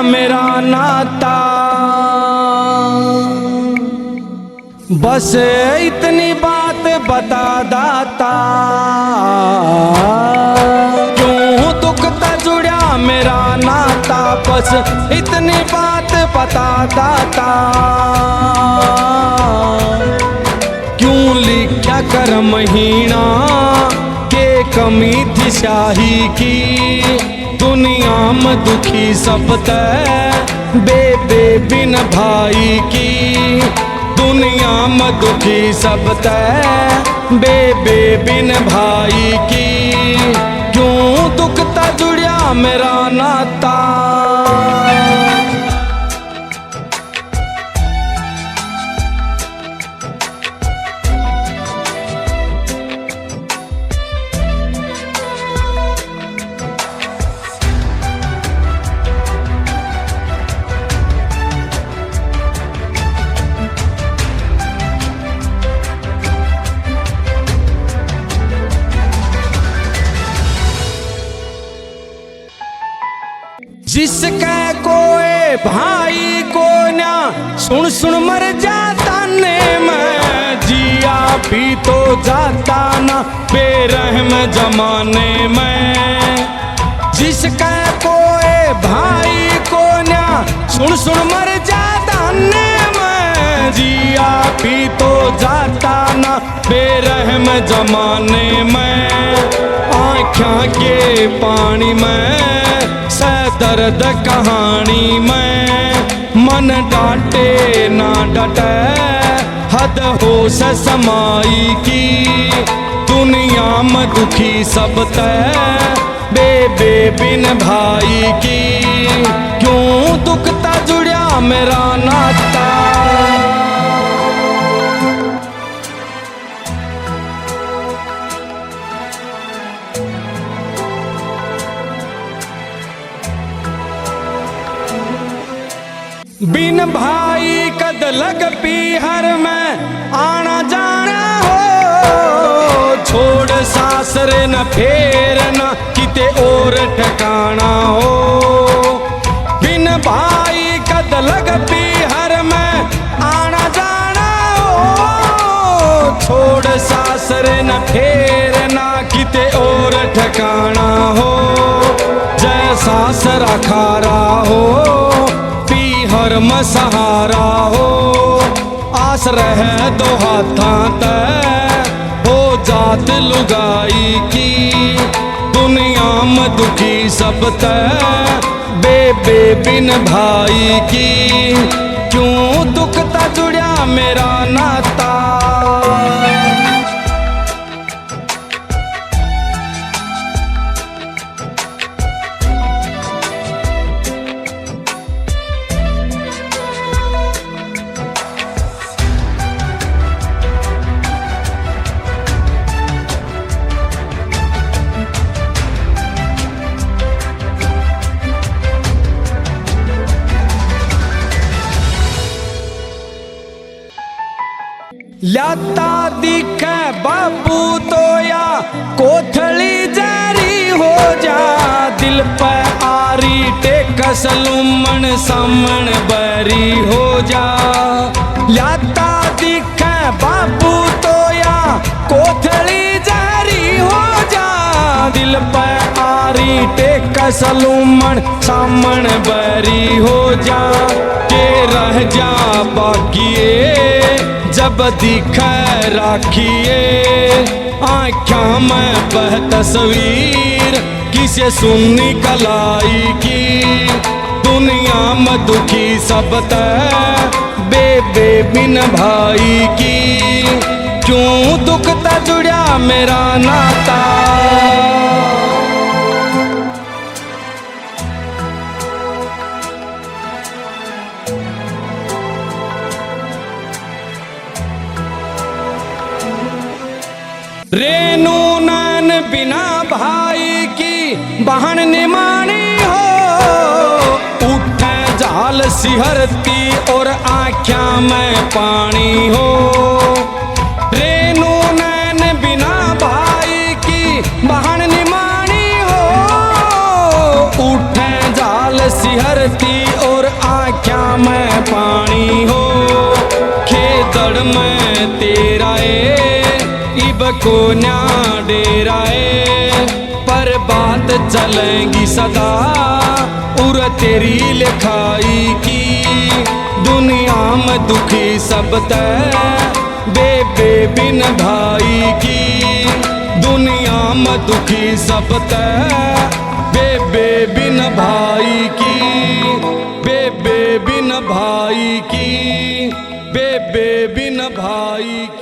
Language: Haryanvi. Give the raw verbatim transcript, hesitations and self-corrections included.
मेरा नाता। बस इतनी बात बता दाता, क्यों दुख तै जुड़या मेरा नाता। बस इतनी बात बता दाता, क्यों लिख्या कर महीना के कमी थी स्याही की। दुनिया में दुखी सब तै बेबे बिन भाई की। दुनिया में दुखी सब तै बेबे बिन भाई की। क्यों दुख तै जुड़या मेरा नाता। जिसकै कोए भाई कोन्या, सुन सुन मर जा ताने में। जिया भी तो जाता ना बेरहम जमाने में। जिसकै कोए भाई कोन्या, सुन सुन मर जा ताने में। जिया भी तो जाता ना बेरहम जमाने में। आँख्यां के पानी में सै दर्द कहानी में। मन डांटे ना डटे हद होश समाई की। दुनिया में दुखी सब तै बेबे बिन भाई की। क्यों दुख तै जुड़या मेरा नाता। बिन भाई कद लग पीहर में आना जाना हो। छोड़ सासरे न फेर न किते और ठिकाना हो। बिन भाई कद लग पीहर में आना जाना हो। छोड़ सासरे न फेर ना किते और ठिकाना हो। जै सासरा खारा हो, पीहर में सहारा हो। आस रह दो हाथां तै, हो जात लुगाई की। दुनिया में दुखी सब तै, बेबे बिन भाई की। क्यों दुख तै जुड़या मेरा नाता। ल्याता दिखे बाबू तो या कोथली जरी हो जा, दिल पे आरी टेक सलूमण सामण बरी हो जा। ल्याता दिखे बाबू तो या कोथली जरी हो जा, दिल पे आरी टेक सलूमण सामण बरी हो जा। के रह जा बाकिए जब दिखे राखिए, आँख्यां में बह तस्वीर किसे सुन्नी कलाई की। दुनिया में दुखी सब तै, बेबे बिन भाई की। क्यों दुख तै जुड़या मेरा नाता। रेनू नैन बिना भाई की बहन निमानी हो, उठे झाल सिहरती और आँख्यां में पानी हो। रेनू नैन बिना भाई की बहन निमानी हो, उठे झाल सिहरती मैं तेरा ए, इब कोन्या डेरा ए, पर बात चलेंगी सदा उर तेरी लिखाई की। दुनिया में दुखी सब तै बेबे बिन भाई की, दुनिया में दुखी सब तै बेबे बिन भाई की, बेबे बिन भाई की, बेबे बिन भाई की।